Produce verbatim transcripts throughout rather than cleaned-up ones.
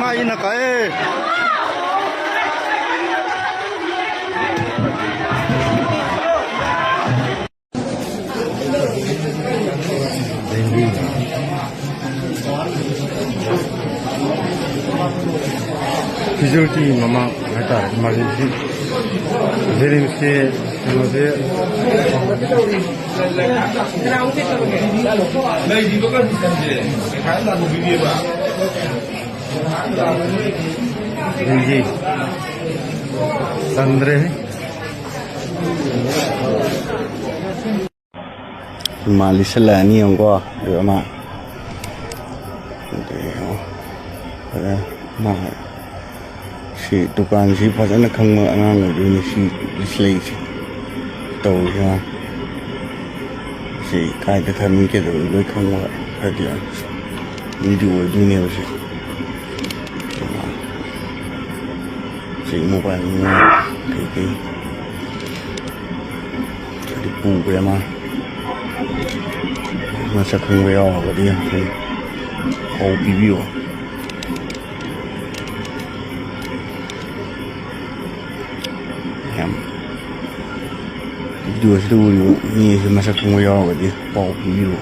ꯑꯩꯅ ꯀꯛꯑꯦ꯫ ꯐꯦꯁꯤꯂꯤꯇꯤ ꯃꯃꯥꯡ ꯍꯥꯏꯇꯥꯔꯦ, ꯏꯃꯥꯔꯖꯦꯟꯁꯤ ꯖꯦꯅꯤꯝꯁꯀꯤ ꯀꯩꯅꯣꯁꯦ꯫ ꯂꯩꯔꯤꯕ ꯀꯟꯗꯤꯁꯟꯁꯦ ꯄꯩꯁꯥ ꯂꯥꯟꯅꯕꯤꯅꯦꯕ꯫ ꯆꯟꯗ꯭ꯔꯦ꯫ ꯃꯥ ꯂꯤꯠꯁꯜꯂꯛꯑꯅꯤ ꯌꯦꯡꯉꯨꯀꯣ꯫ ꯑꯗꯨ ꯑꯃ, ꯑꯗꯨ ꯌꯦꯡꯉꯣ꯫ ꯐꯖꯅ ꯃꯥ ꯁꯤ ꯗꯨꯀꯥꯟꯁꯤ ꯐꯖꯅ ꯈꯪꯕ ꯑꯉꯥꯡ ꯑꯣꯏꯗꯣꯏꯅꯤ꯫ ꯁꯤ ꯂꯤꯠꯁꯜꯂꯛꯏꯁꯦ ꯇꯧꯔꯤꯁꯦ꯫ ꯁꯤ ꯀꯥꯏꯗ ꯊꯝꯃꯤ ꯀꯩꯗꯧꯔꯤ ꯂꯣꯏ ꯈꯪꯕ ꯈꯔꯗꯤ ꯌꯥꯝ ꯃꯤꯗꯤ ꯑꯣꯏꯗꯣꯏꯅꯦꯕ ꯁꯤ꯫ ꯁꯤ ꯃꯣꯕꯥꯏꯜ ꯅꯨꯡꯉꯥꯏ ꯀꯩꯀꯩ꯫ ꯑꯗꯨ ꯄꯨꯈ꯭ꯔꯦ ꯃꯥ꯫ ꯃꯁꯛ ꯈꯪꯕ ꯌꯥꯎꯔꯒꯗꯤ ꯑꯩꯈꯣꯏ ꯄꯥꯎ ꯄꯤꯕꯤꯌꯣ꯫ ꯌꯥꯝ ꯚꯤꯗꯤꯑꯣꯁꯤꯗ ꯎꯔꯤꯕ ꯃꯤ ꯑꯁꯤ ꯃꯁꯛ ꯈꯪꯕ ꯌꯥꯎꯔꯒꯗꯤ ꯄꯥꯎ ꯄꯤꯕꯤꯌꯨ꯫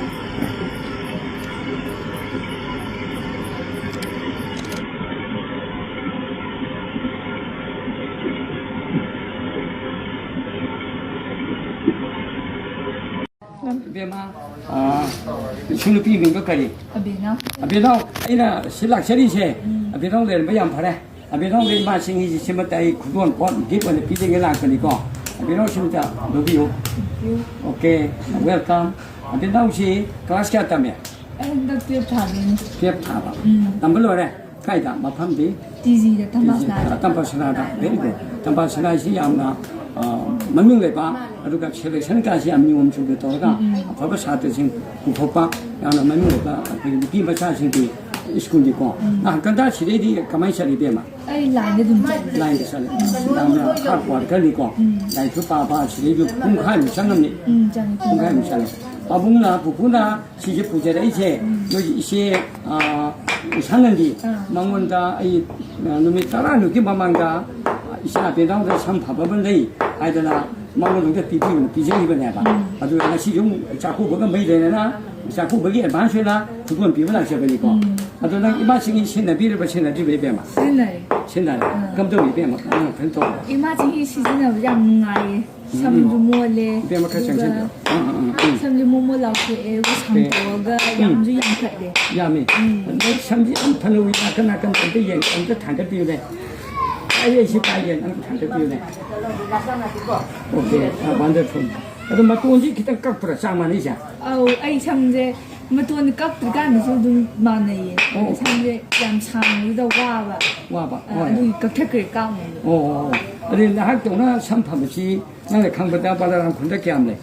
ꯏꯕꯦꯝꯃ, ꯑꯥ, ꯏꯁꯨ ꯅꯨꯄꯤ ꯃꯤꯡꯗꯣ ꯀꯔꯤ? ꯑꯕꯦꯅꯥꯎ꯫ ꯑꯕꯦꯅꯥꯎ, ꯑꯩꯅ ꯁꯤ ꯂꯥꯛꯆꯔꯤꯁꯦ, ꯎꯝ꯫ ꯑꯕꯦꯅꯥꯎ ꯂꯩꯔꯝꯕ ꯌꯥꯝ ꯐꯔꯦ꯫ ꯑꯕꯦꯅꯥꯎꯒꯤ ꯏꯃꯥꯁꯤꯡ ꯁꯤꯃꯠꯇ ꯑꯩ ꯈꯨꯗꯣꯜ ꯄꯣꯠ ꯒꯤꯐ ꯑꯣꯏꯅ ꯄꯤꯖꯒꯦ ꯂꯥꯛꯄꯅꯤꯀꯣ꯫ ꯑꯕꯦꯅꯥꯎ ꯁꯤꯃꯇ ꯂꯧꯕꯤꯌꯨ꯫ Thank you꯫ Okay, welcome꯫ ꯑꯕꯦꯅꯥꯎꯁꯤ ꯀ꯭ꯂꯥꯁ ꯀꯌꯥ ꯇꯝꯃꯦ? ꯑꯩ ꯍꯟꯗꯛ ꯇꯨꯌꯦꯜꯞ ꯊꯥꯗꯣꯏꯅꯤ꯫ ꯇꯨꯌꯦꯜꯞ ꯊꯥꯕ꯫ ꯎꯝ꯫ ꯇꯝꯕ ꯂꯣꯏꯔꯦ? ꯀꯥꯏꯗ? ꯃꯐꯝꯗꯤ? ꯇꯤ ꯖꯤꯗ, ꯇꯝꯐꯥꯁꯅꯥꯗ꯫ ꯇꯝꯐꯥꯁꯅꯥꯗ꯫ Very good꯫ ꯇꯝꯐꯥꯁꯅꯥꯁꯤ ꯌꯥꯝꯅ, ꯑ, ꯃꯃꯤꯡ ꯂꯩꯕ, ꯑꯗꯨꯒ selection ꯀꯥꯁꯤ ꯌꯥꯝ ꯅꯤꯌꯣꯝ ꯆꯨꯝꯅ ꯇꯧꯔꯒ ꯎꯝ, ꯎꯝ꯫ ꯑꯐꯕ ꯁꯥꯇ꯭ꯔꯁꯤꯡ ꯄꯨꯊꯣꯛꯄ ꯌꯥꯝꯅ ꯃꯃꯤꯡ ꯂꯩꯕ ꯑꯩꯈꯣꯏꯒꯤ ꯅꯨꯄꯤ ꯃꯆꯥꯁꯤꯡꯒꯤ ꯁ꯭ꯀꯨꯜꯅꯤꯀꯣ꯫ ꯎꯝ꯫ ꯅꯍꯥꯟ ꯀꯟꯗꯥ ꯁꯤꯗꯩꯗꯤ ꯀꯃꯥꯏꯅ ꯆꯠꯂꯤ, ꯏꯕꯦꯝꯃ? ꯑꯩ ꯂꯥꯏꯟꯗ ꯑꯗꯨꯝ ꯆꯠꯂꯦ꯫ ꯂꯥꯏꯟꯗ ꯆꯠꯂꯦ꯫ ꯎꯝ꯫ ꯌꯥꯝꯅ hard workerꯅꯤꯀꯣ꯫ ꯎꯝ꯫ ꯂꯥꯏꯔꯤꯛꯁꯨ ꯄꯥꯕ, ꯁꯤꯗꯩꯁꯨ ꯄꯨꯡꯈꯥꯏꯃꯨꯛ ꯆꯪꯉꯝꯅꯤ꯫ ꯎꯝ, ꯆꯪꯉꯦ꯫ ꯄꯨꯡꯈꯥꯏꯃꯨꯛ ꯆꯪꯉꯦ꯫ ꯄꯥꯕꯨꯡꯅ, ꯄꯨꯄꯨꯅ ꯁꯤꯁꯦ ꯄꯨꯖꯔꯛꯏꯁꯦ, ꯎꯝ꯫ ꯅꯣꯏꯒꯤ ꯏꯆꯦ, ꯑ, ꯏꯁꯥꯅꯗꯤ ꯑꯥ꯫ ꯃꯉꯣꯟꯗ ꯑꯩ, ꯑ, ꯅꯨꯃꯤꯠ ꯇꯔꯥꯅꯤꯃꯨꯛꯀꯤ ꯃꯃꯥꯡꯗ ꯏꯆꯥ ꯄꯦꯅꯥꯎꯗ ꯁꯝ ꯐꯕ ꯑꯃ ꯂꯩ ꯍꯥꯏꯗꯅ ꯃꯉꯣꯟꯗ ꯄꯤꯕꯤꯌꯨꯅ ꯄꯤꯖꯈꯤꯕꯅꯦꯕ꯫ ꯎꯝ꯫ ꯑꯗꯨ ꯉꯁꯤꯁꯨ ꯑꯃꯨꯛ ꯆꯥꯛꯀꯧꯕꯒ ꯃꯔꯤ ꯂꯩꯅꯅ ꯆꯥꯛꯀꯧꯕꯒꯤ advance ꯑꯣꯏꯅ ꯈꯨꯗꯣꯜ ꯄꯤꯕ ꯂꯥꯛꯆꯕꯅꯤꯀꯣ꯫ ꯎꯝ꯫ ꯑꯗꯣ ꯅꯪ ꯏꯃꯥ ꯆꯤꯡꯍꯤ ꯁꯤꯖꯤꯟꯅꯕꯤꯔꯕ ꯁꯤꯖꯤꯟꯅꯗ꯭ꯔꯤꯕ, ꯏꯕꯦꯝꯃ? ꯁꯤꯖꯤꯟꯅꯔꯦ꯫ ꯁꯤꯖꯤꯟꯅꯔꯦ꯫ ꯑꯥ꯫ ꯀꯝꯗꯧꯏ, ꯏꯕꯦꯝꯃ? ꯑꯥ, ꯀꯩꯅꯣ ꯇꯧꯕ꯭ꯔꯣ? ꯏꯃꯥ ꯆꯤꯡꯍꯤ ꯁꯤꯖꯤꯟꯅꯕꯁꯦ ꯌꯥꯝ ꯅꯨꯡꯉꯥꯏꯌꯦ꯫ ꯎꯝ, ꯎꯝ꯫ ꯁꯝꯁꯨ ꯃꯣꯜꯂꯦ꯫ ꯏꯕꯦꯝꯃ, ꯈꯔ ꯑꯗꯨꯒ ꯆꯪꯁꯤꯜꯂꯣ꯫ ꯑꯥ, ꯑꯥ, ꯑꯥ, ꯎꯝ꯫ ꯁꯝꯁꯨ ꯃꯣꯃꯣꯟ ꯂꯥꯎꯊꯣꯛꯑꯦ, ꯑꯗꯨꯒ ꯁꯦ꯫ ꯁꯥꯡꯗꯣꯛꯑꯒ ꯎꯝ꯫ ꯌꯥꯝꯁꯨ ꯌꯥꯝꯈꯠꯂꯦ꯫ ꯌꯥꯝꯃꯤ꯫ ꯎꯝ꯫ ꯑꯗꯩ ꯁꯝꯁꯤ ꯌꯥꯝ ꯐꯅ ꯎꯏ, ꯅꯥꯀꯟ ꯅꯥꯀꯟ ꯑꯝꯇ ꯌꯦꯡ-, ꯑꯝꯇ ꯊꯥꯡꯒꯠꯄꯤꯌꯨꯅꯦ꯫ ꯑꯩ, ꯑꯩ ꯁꯤ ꯄꯥꯏꯒꯦ, ꯅꯪ ꯊꯥꯡꯒꯠꯄꯤꯌꯨꯅꯦ꯫ Okay, ꯑ, wonderful꯫ ꯑꯗꯣ ꯃꯇꯣꯟꯁꯤ ꯈꯤꯇꯪ ꯀꯛꯄ꯭ꯔꯥ, ꯆꯥꯡ ꯃꯥꯟꯅꯩꯁꯦ? ꯑꯧ, ꯑꯩ ꯁꯝꯁꯦ ꯃꯇꯣꯟ ꯀꯛꯇ꯭ꯔꯤꯀꯥꯟꯗꯁꯨ ꯑꯗꯨꯝ ꯃꯥꯟꯅꯩꯌꯦ꯫ ꯑꯣ꯫ ꯁꯝꯁꯦ ꯌꯥꯝ ꯁꯥꯡꯕꯗꯨꯗ ꯋꯥꯕ꯫ ꯋꯥꯕ, ꯑ, ꯍꯣꯏ꯫ ꯑꯗꯨꯒꯤ ꯀꯛꯊꯠꯈ꯭ꯔꯦ, ꯀꯥꯞꯅꯕ꯫ ꯑꯣ, ꯑꯣ, ꯑꯣ꯫ ꯑꯗꯨꯗꯤ ꯅꯍꯥꯛꯇꯧꯅ ꯁꯝ ꯐꯕꯁꯤ ꯅꯪꯅ ꯈꯪꯕꯗ ꯕꯂꯥꯔꯥꯝ ꯈꯨꯟꯗ ꯀꯌꯥꯝ ꯂꯩ?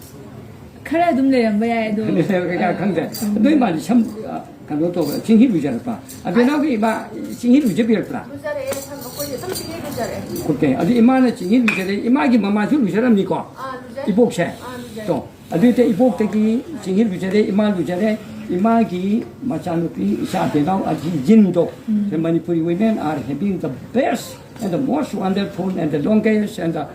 ꯈꯔ ꯑꯗꯨꯝ ꯂꯩꯔꯝꯕ ꯌꯥꯏ, ꯑꯗꯣ, ꯀꯩꯀꯥ ꯑ, ꯈꯪꯗꯦ꯫ ꯎꯝ꯫ ꯑꯗꯨ ꯏꯃꯥꯗꯤ ꯁꯝ, ꯑ, ꯀꯩꯅꯣ ꯇꯧꯕ, ꯆꯤꯡꯍꯤ ꯂꯨꯖꯔꯛꯄ꯫ ꯑꯕꯦꯅꯥꯎꯒꯤ ꯏꯃꯥ ꯆꯤꯡꯍꯤ ꯂꯨꯖꯕꯤꯔꯛꯄ꯭ꯔꯥ? ꯂꯨꯖꯔꯛꯑꯦ, ꯁꯝ ꯑꯩꯈꯣꯏꯗꯤ ꯑꯗꯨꯝ ꯆꯤꯡꯍꯤ ꯂꯨꯖꯔꯛꯑꯦ꯫ Okay, ꯑꯗꯨ ꯏꯃꯥꯅ ꯆꯤꯡꯍꯤ ꯂꯨꯖꯔꯦ, ꯏꯃꯥꯒꯤ ꯃꯃꯥꯁꯨ ꯂꯨꯖꯔꯝꯅꯤꯀꯣ? ꯑꯥ, ꯂꯨꯖꯩ꯫ ꯏꯕꯣꯛꯁꯦ? ꯑꯥ, ꯂꯨꯖꯩ꯫ ꯇꯣ, ꯑꯗꯨꯗꯤ ꯏꯕꯣꯛꯇꯒꯤ ꯆꯤꯡꯍꯤ ꯂꯨꯖꯔꯦ, ꯏꯃꯥ ꯂꯨꯖꯔꯦ, ꯏꯃꯥꯒꯤ ꯃꯆꯥꯅꯨꯄꯤ ꯏꯆꯥ ꯑꯕꯦꯅꯥꯎ ꯑꯁꯤ ꯖꯤꯟꯗꯣ, ꯎꯝ꯫ The Manipuri women are having the best and the most wonderful and the longest and the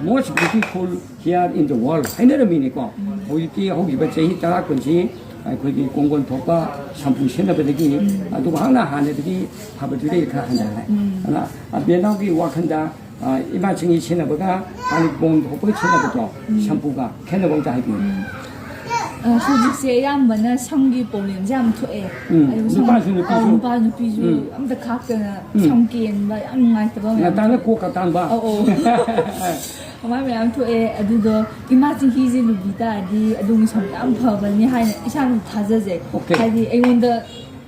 most beautiful here in the world ꯍꯥꯏꯅꯔꯝꯃꯤꯅꯤꯀꯣ꯫ ꯎꯝ꯫ ꯍꯧꯖꯤꯛꯇꯤ ꯍꯧꯈꯤꯕ ꯆꯍꯤ ꯇꯔꯥ ꯀꯨꯟꯁꯤ ꯑꯩꯈꯣꯏꯒꯤ ꯀꯣꯡꯒꯣꯟ ꯊꯣꯛꯄ ꯁꯝꯄꯨ ꯁꯤꯖꯤꯟꯅꯕꯗꯒꯤ ꯎꯝ꯫ ꯑꯗꯨꯒ ꯍꯥꯟꯅ ꯍꯥꯟꯅꯗꯒꯤ ꯐꯕꯗꯨꯗꯒꯤ ꯈꯔ ꯍꯟꯊꯔꯦ꯫ ꯎꯝ꯫ ꯑꯗꯨꯅ ꯑꯕꯦꯅꯥꯎꯒꯤ ꯋꯥꯈꯜꯗ, ꯑ, ꯏꯃꯥ ꯆꯤꯡꯍꯤ ꯁꯤꯖꯤꯟꯅꯕꯒ ꯍꯥꯟꯅ ꯀꯣꯡꯒꯣꯟ ꯊꯣꯛꯄꯒ ꯁꯤꯖꯤꯟꯅꯕꯗꯣ, ꯎꯝ꯫ ꯁꯝꯄꯨꯒ ꯈꯦꯠꯅꯕ ꯑꯝꯇ ꯍꯥꯏꯕꯤꯌꯨ꯫ ꯎꯝ꯫ ꯑ, ꯍꯧꯖꯤꯛꯁꯦ ꯑꯌꯥꯝꯕꯅ ꯁꯝꯒꯤ problemꯁꯦ ꯌꯥꯝ ꯊꯣꯛꯑꯦ꯫ ꯎꯝ, ꯑꯗꯨ ꯁꯝ-, ꯅꯨꯄꯥꯁꯨ ꯅꯨꯄꯤꯁꯨ꯫ ꯑ, ꯅꯨꯄꯥ ꯅꯨꯄꯤꯁꯨ ꯎꯝ꯫ ꯑꯝꯇ ꯈꯥꯛꯇꯅ ꯎꯝ꯫ ꯁꯝ ꯀꯦꯟꯕ ꯌꯥꯝ ꯅꯨꯡꯉꯥꯏꯇꯕ ꯃꯌꯥꯝ ꯉꯟꯇꯥꯅ ꯊꯣꯛꯑꯦ꯫ ꯀꯣꯛꯀ ꯇꯥꯡꯕ꯫ ꯑꯧ, ꯑꯧ꯫ ꯑꯗꯨꯃꯥꯏꯅ ꯃꯌꯥꯝ ꯊꯣꯛꯑꯦ꯫ ꯑꯗꯨꯗꯣ ꯏꯃꯥ ꯆꯤꯡꯍꯤꯁꯦ ꯂꯨꯕꯤ ꯇꯥꯔꯗꯤ ꯑꯗꯨꯒꯤ ꯁꯝ ꯌꯥꯝ ꯐꯕꯅꯤ ꯍꯥꯏꯅ ꯏꯁꯥꯅ ꯊꯥꯖꯖꯩ꯫ Okay꯫ ꯍꯥꯏꯗꯤ ꯑꯩꯉꯣꯟꯗ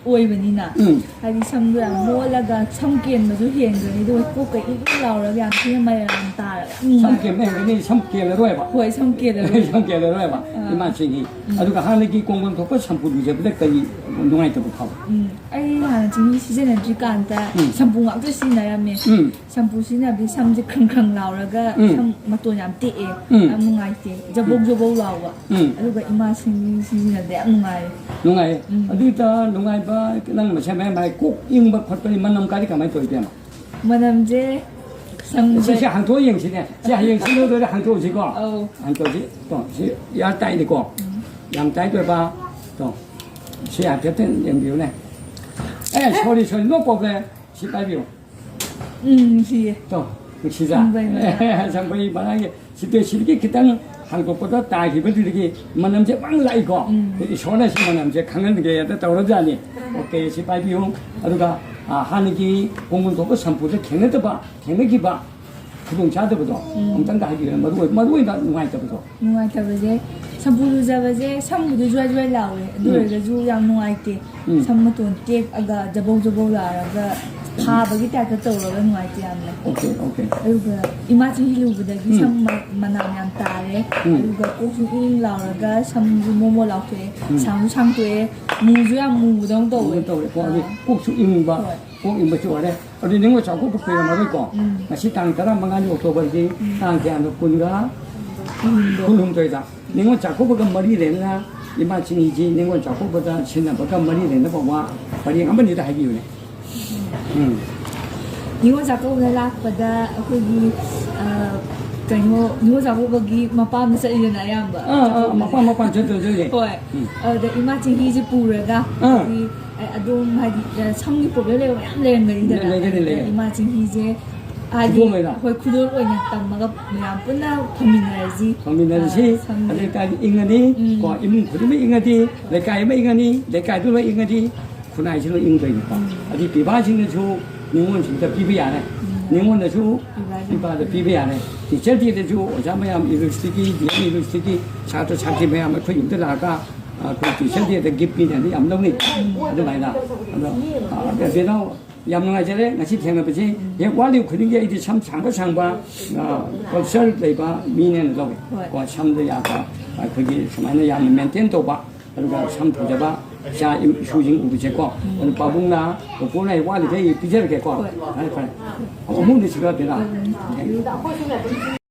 ꯑꯣꯏꯕꯅꯤꯅ꯫ ꯎꯝ꯫ ꯍꯥꯏꯗꯤ ꯁꯝꯗꯣ ꯌꯥꯝ ꯃꯣꯠꯂꯒ ꯁꯝ ꯀꯦꯟꯕꯁꯨ ꯍꯦꯟꯒꯅꯤ, ꯑꯗꯨꯒ ꯀꯣꯛꯀ ꯏꯪ ꯏꯪ ꯂꯥꯎꯔꯒ ꯌꯥꯝ ꯊꯤꯅ ꯃꯔꯝ ꯇꯥꯔꯒ ꯌꯥꯝ ꯁꯝ ꯅꯨꯡꯉꯥꯏ꯫ ꯀꯦꯟꯕ ꯍꯦꯟꯒꯅꯤ, ꯁꯝ ꯀꯦꯜꯂꯔꯣꯏꯕ꯫ ꯍꯣꯏ, ꯁꯝ ꯀꯦꯜꯂꯔꯣꯏ꯫ ꯁꯝ ꯀꯦꯜꯂꯔꯣꯏꯕ꯫ ꯑꯥ꯫ ꯏꯃꯥ ꯆꯤꯡꯍꯤ꯫ ꯎꯝ꯫ ꯑꯗꯨꯒ ꯍꯥꯟꯅꯒꯤ ꯀꯣꯡꯒꯣꯟ ꯊꯣꯛꯄ ꯁꯝꯄꯨ ꯂꯨꯖꯕꯗ ꯀꯔꯤ ꯅꯨꯡꯉꯥꯏꯇꯕ ꯐꯥꯎꯏ? ꯎꯝ, ꯑꯩ ꯍꯥꯟꯅ ꯆꯤꯡꯍꯤ ꯁꯤꯖꯤꯟꯅꯗ꯭ꯔꯤꯀꯥꯟꯗ ꯎꯝ꯫ ꯁꯝꯄꯨ ꯉꯥꯛꯇ ꯁꯤꯖꯤꯟꯅꯔꯝꯃꯦ꯫ ꯎꯝ꯫ ꯁꯝꯄꯨ ꯁꯤꯖꯤꯟꯅꯕꯗꯤ ꯁꯝꯁꯦ ꯈ꯭ꯔꯪ ꯈ꯭ꯔꯪ ꯂꯥꯎꯔꯒ ꯎꯝ꯫ ꯁꯝ ꯃꯇꯣꯟ ꯌꯥꯝ ꯇꯦꯛꯑꯦ꯫ ꯎꯝ꯫ ꯌꯥꯝ ꯅꯨꯡꯉꯥꯏꯇꯦ꯫ ꯖꯕꯧ ꯎꯝ꯫ ꯖꯕꯧ ꯂꯥꯎꯕ꯫ ꯎꯝ꯫ ꯑꯗꯨꯒ ꯏꯃꯥ ꯆꯤꯡꯍꯤ ꯁꯤꯖꯤꯟꯅꯕꯗ ꯌꯥꯝ ꯅꯨꯡꯉꯥꯏꯔꯦ꯫ ꯅꯨꯡꯉꯥꯏꯌꯦ꯫ ꯎꯝ꯫ ꯑꯗꯨꯗ ꯅꯨꯡꯉꯥꯏꯕ, ꯅꯪ ꯃꯁꯦꯟ ꯃꯌꯥꯝ ꯍꯥꯏ, ꯀꯣꯛ ꯏꯪꯕ ꯈꯣꯠꯄꯗꯤ ꯃꯅꯝ ꯀꯥꯏꯗꯤ ꯀꯃꯥꯏꯅ ꯇꯧꯏ, ꯏꯕꯦꯝꯃ? ꯃꯅꯝꯁꯦ ꯁꯪꯕ- ꯁꯤꯁꯦ ꯍꯥꯡꯇꯣꯛꯑ ꯌꯦꯡꯁꯤꯅꯦ꯫ ꯁꯤ ꯍꯌꯦꯡ ꯁꯤꯜꯂꯨꯗꯣꯏꯔ ꯍꯥꯡꯇꯣꯛꯑꯁꯤꯀꯣ? ꯑꯧ꯫ ꯍꯥꯡꯇꯣꯛꯑꯁꯤ꯫ ꯇꯣ, ꯁꯤ ꯌꯥꯔ ꯇꯥꯏꯅꯤꯀꯣ? ꯎꯝ꯫ ꯌꯥꯝ ꯇꯥꯏꯠ ꯑꯣꯏꯕ꯫ ꯇꯣ, ꯁꯤ ꯍꯥꯏꯐꯦꯠꯇꯪ ꯌꯦꯡꯕꯤꯌꯨꯅꯦ꯫ ꯑꯦ, sorry, sorry, no problem. ꯁꯤ ꯄꯥꯏꯕꯤꯌꯨ꯫ ꯎꯝ, ꯁꯤꯌꯦ꯫ ꯇꯣ, ꯅꯨꯡꯁꯤꯖꯥ꯫ ꯁꯪꯕ꯭ꯔꯩ ꯃꯅꯥ꯫ ꯁꯪꯕ꯭ꯔꯩ ꯃꯅꯥꯒꯤ ꯁꯤꯗ ꯁꯤꯗꯒꯤ ꯈꯤꯇꯪ ꯍꯥꯡꯗꯣꯛꯄꯗ ꯇꯥꯈꯤꯕꯗꯨꯗꯒꯤ ꯃꯅꯝꯁꯦ ꯄꯪ ꯂꯥꯛꯏꯀꯣ꯫ ꯎꯝ꯫ ꯏꯁꯣꯔꯅ ꯁꯤ ꯃꯅꯝꯁꯦ ꯈꯪꯍꯟꯒꯦꯅ ꯇꯧꯔꯕꯖꯥꯠꯅꯤ꯫ OK, ꯁꯤ ꯄꯥꯏꯕꯤꯌꯨ꯫ ꯑꯗꯨꯒ, ꯑ, ꯍꯥꯟꯅꯒꯤ ꯀꯣꯡꯒꯣꯟ ꯊꯣꯛꯄ ꯁꯝꯄꯨꯗ ꯊꯦꯡꯅꯗꯕ, ꯊꯦꯡꯅꯈꯤꯕ ꯈꯨꯗꯣꯡꯆꯥꯗꯕꯗꯣ ꯎꯝ꯫ ꯑꯃꯨꯛꯇꯪꯒ ꯍꯥꯏꯕꯤꯌꯨꯅꯦ, ꯃꯔꯨ ꯑꯣꯏ-, ꯃꯔꯨ ꯑꯣꯏꯅ ꯅꯨꯡꯉꯥꯏꯇꯕꯗꯣ꯫ ꯅꯨꯡꯉꯥꯏꯇꯕꯁꯦ, ꯁꯝꯄꯨ ꯂꯨꯖꯕꯁꯦ ꯁꯝꯕꯨꯗꯤ ꯖ꯭ꯋꯥꯏ ꯖ꯭ꯋꯥꯏ ꯂꯥꯎꯋꯦ, ꯑꯗꯨ ꯎꯝ꯫ ꯑꯣꯏꯔꯒꯁꯨ ꯌꯥꯝ ꯅꯨꯡꯉꯥꯏꯇꯦ꯫ ꯎꯝ꯫ ꯁꯝ ꯃꯇꯣꯟ ꯇꯦꯛꯑꯒ ꯖꯕꯧ ꯖꯕꯧ ꯂꯥꯎꯔꯒ ꯐꯥꯕꯒꯤ ꯇꯥꯏꯞꯇ ꯇꯧꯔꯒ ꯅꯨꯡꯉꯥꯏꯇꯦ ꯌꯥꯝꯅ꯫ OK, OK꯫ ꯑꯗꯨꯒ ꯏꯃꯥ ꯆꯤꯡꯍꯤ ꯂꯨꯕꯗꯒꯤ ꯎꯝ꯫ ꯁꯝ ꯃ-, ꯃꯅꯥꯝ ꯌꯥꯝ ꯇꯥꯔꯦ꯫ ꯎꯝ꯫ ꯑꯗꯨꯒ ꯀꯣꯛꯁꯨ ꯏꯪ ꯏꯪ ꯂꯥꯎꯔꯒ ꯁꯝꯁꯨ ꯃꯣꯃꯣ ꯂꯥꯎꯊꯣꯛꯑꯦ꯫ ꯎꯝ꯫ ꯁꯥꯡꯁꯨ ꯁꯥꯡꯇꯣꯛꯑꯦ꯫ ꯃꯨꯁꯨ ꯌꯥꯝ ꯃꯨꯕꯗꯧꯅ ꯇꯧꯋꯦ꯫ ꯃꯨꯕꯗꯧꯅ ꯇꯧꯔꯦꯀꯣ꯫ ꯑꯗꯨ ꯑꯥ꯫ ꯀꯣꯛꯁꯨ ꯏꯪꯕ꯫ ꯍꯣꯏ꯫ ꯀꯣꯛ ꯏꯪꯕꯁꯨ ꯑꯣꯏꯔꯦ꯫ ꯑꯗꯨ ꯅꯤꯉꯣꯜ ꯆꯥꯛꯀꯧꯕ ꯀꯨꯏꯔꯝꯃꯔꯣꯏꯀꯣ꯫ ꯎꯝ꯫ ꯉꯁꯤ ꯇꯥꯡ ꯇꯔꯥꯃꯉꯥꯅꯤ ꯑꯣꯛꯇꯣꯕꯔꯒꯤ ꯎꯝ꯫ ꯇꯥꯡ ꯀꯌꯥꯅꯣ? ꯀꯨꯟꯒ ꯀꯨꯟꯍꯨꯝꯗꯣꯏ꯫ ꯀꯨꯟꯍꯨꯝꯗꯣꯏꯗ꯫ ꯅꯤꯉꯣꯜ ꯆꯥꯛꯀꯧꯕꯒ ꯃꯔꯤ ꯂꯩꯅꯅ ꯏꯃꯥ ꯆꯤꯡꯍꯤꯁꯤ ꯅꯤꯉꯣꯜ ꯆꯥꯛꯀꯧꯕꯗ ꯁꯤꯖꯤꯟꯅꯕꯒ ꯃꯔꯤ ꯂꯩꯅꯕ ꯋꯥ ꯄꯔꯦꯡ ꯑꯃꯅꯤꯗ ꯍꯥꯏꯕꯤꯌꯨꯅꯦ꯫ ꯎꯝ꯫ ꯅꯤꯉꯣꯜ ꯆꯥꯛꯀꯧꯕꯗ ꯂꯥꯛꯄꯗ ꯑꯩꯈꯣꯏꯒꯤ, ꯑ, ꯀꯩꯅꯣ, ꯅꯤꯉꯣꯜ ꯆꯥꯛꯀꯧꯕꯒꯤ ꯃꯄꯥꯝꯗ ꯆꯠꯂꯤꯗꯅ ꯑꯌꯥꯝꯕ꯫ ꯑꯥ, ꯑꯥ, ꯃꯄꯥꯝ, ꯃꯄꯥꯝ ꯆꯠꯇꯣꯏ, ꯆꯠꯂꯦ꯫ ꯍꯣꯏ꯫ ꯎꯝ꯫ ꯑꯗꯨꯗ ꯏꯃꯥ ꯆꯤꯡꯍꯤꯁꯦ ꯄꯨꯔꯒ ꯑꯥ꯫ ꯍꯥꯏꯗꯤ ꯑꯗꯨꯝ ꯍꯥꯏꯗꯤ, ꯑ, ꯁꯝꯒꯤ problem ꯂꯩꯕ ꯃꯌꯥꯝ ꯂꯩꯔꯝꯒꯅꯤꯗꯅ꯫ ꯂꯩꯒꯅꯤ, ꯑꯗꯨꯗ ꯂꯩꯒꯅꯤ꯫ ꯏꯃꯥ ꯆꯤꯡꯍꯤꯁꯦ ꯍꯥꯏꯗꯤ ꯈꯨꯗꯣꯜ ꯑꯣꯏꯅ꯫ ꯍꯣꯏ, ꯈꯨꯗꯣꯜ ꯑꯣꯏꯅ ꯇꯝꯃꯒ ꯃꯌꯥꯝ ꯄꯨꯟꯅ ꯐꯝꯃꯤꯟꯅꯔꯁꯤ꯫ ꯐꯝꯃꯤꯟꯅꯔꯁꯤ꯫ ꯑ, ꯁꯝꯒꯤ ꯑꯗꯩ ꯀꯥꯏꯗ ꯏꯪꯉꯅꯤ, ꯎꯝ꯫ ꯀꯣ, ꯏꯃꯨꯡ ꯈꯨꯗꯤꯡꯃꯛ ꯏꯪꯉꯗꯤ, ꯂꯩꯀꯥꯏ ꯑꯃ ꯏꯪꯉꯅꯤ, ꯂꯩꯀꯥꯏꯗꯨ ꯂꯣꯏ ꯏꯪꯉꯗꯤ, ꯈꯨꯟꯅꯥꯏꯁꯤ ꯂꯣꯏ ꯏꯪꯗꯣꯏꯅꯤꯀꯣ꯫ ꯎꯝ꯫ ꯑꯗꯩ ꯄꯤꯕꯥꯁꯤꯡꯅꯁꯨ ꯅꯤꯉꯣꯜꯁꯤꯡꯗ ꯄꯤꯕ ꯌꯥꯔꯦ꯫ ꯎꯝ꯫ ꯅꯤꯉꯣꯜꯅꯁꯨ ꯄꯤꯕꯥꯁꯤꯡ ꯄꯤꯕꯥꯗ ꯄꯤꯕ ꯌꯥꯔꯦ꯫ Teacher Day ꯗꯁꯨ ꯑꯣꯖꯥ ꯃꯌꯥꯝ university ꯒꯤ, D M university ꯒꯤ ꯁꯥꯇ꯭ꯔ ꯁꯥꯇ꯭ꯔꯤ ꯃꯌꯥꯝ ꯑꯩꯈꯣꯏ ꯌꯨꯝꯗ ꯂꯥꯛꯑꯒ, ꯑ, ꯑꯩꯈꯣꯏ Teacher Day ꯗ gift ꯄꯤꯅꯦꯅ ꯌꯥꯝ ꯂꯧꯅꯩ꯫ ꯑꯗꯨꯃꯥꯏꯅ꯫ ꯑꯗꯣ, ꯑ, ꯕꯦꯅꯥꯎ, ꯌꯥꯝ ꯅꯨꯡꯉꯥꯏꯖꯔꯦ ꯉꯁꯤ ꯊꯦꯡꯅꯕꯁꯤ꯫ ꯍꯦꯛ ꯋꯥꯠꯂꯤꯕ ꯈꯨꯗꯤꯡꯒꯤ ꯑꯩꯗꯤ ꯁꯝ ꯁꯥꯡꯕ ꯁꯥꯡꯕ, ꯑ, culture ꯂꯩꯕ ꯃꯤꯅꯦꯅ ꯂꯧꯋꯦ꯫ ꯍꯣꯏ꯫ ꯀꯣ, ꯁꯝꯗ ꯌꯥꯝꯕ, ꯑꯩꯈꯣꯏꯒꯤ ꯁꯨꯃꯥꯏꯅ ꯌꯥꯝꯅ maintain ꯇꯧꯕ, ꯑꯗꯨꯒ ꯁꯝ ꯐꯖꯕ ꯏꯆꯥ ꯏꯁꯨꯁꯤꯡ ꯎꯕꯁꯦꯀꯣ꯫ ꯑꯗꯨ ꯄꯥꯕꯨꯡꯅ, ꯄꯨꯄꯨꯅ ꯑꯩ ꯋꯥꯠꯂꯤꯈꯩ ꯄꯤꯖꯔꯒꯦꯀꯣ꯫ ꯍꯣꯏ꯫ ꯐꯔꯦ, ꯐꯔꯦ꯫ ꯑꯃꯨꯛ ꯎꯅꯁꯤꯀꯣ, ꯕꯦꯅꯥꯎ꯫ ꯎꯝ꯫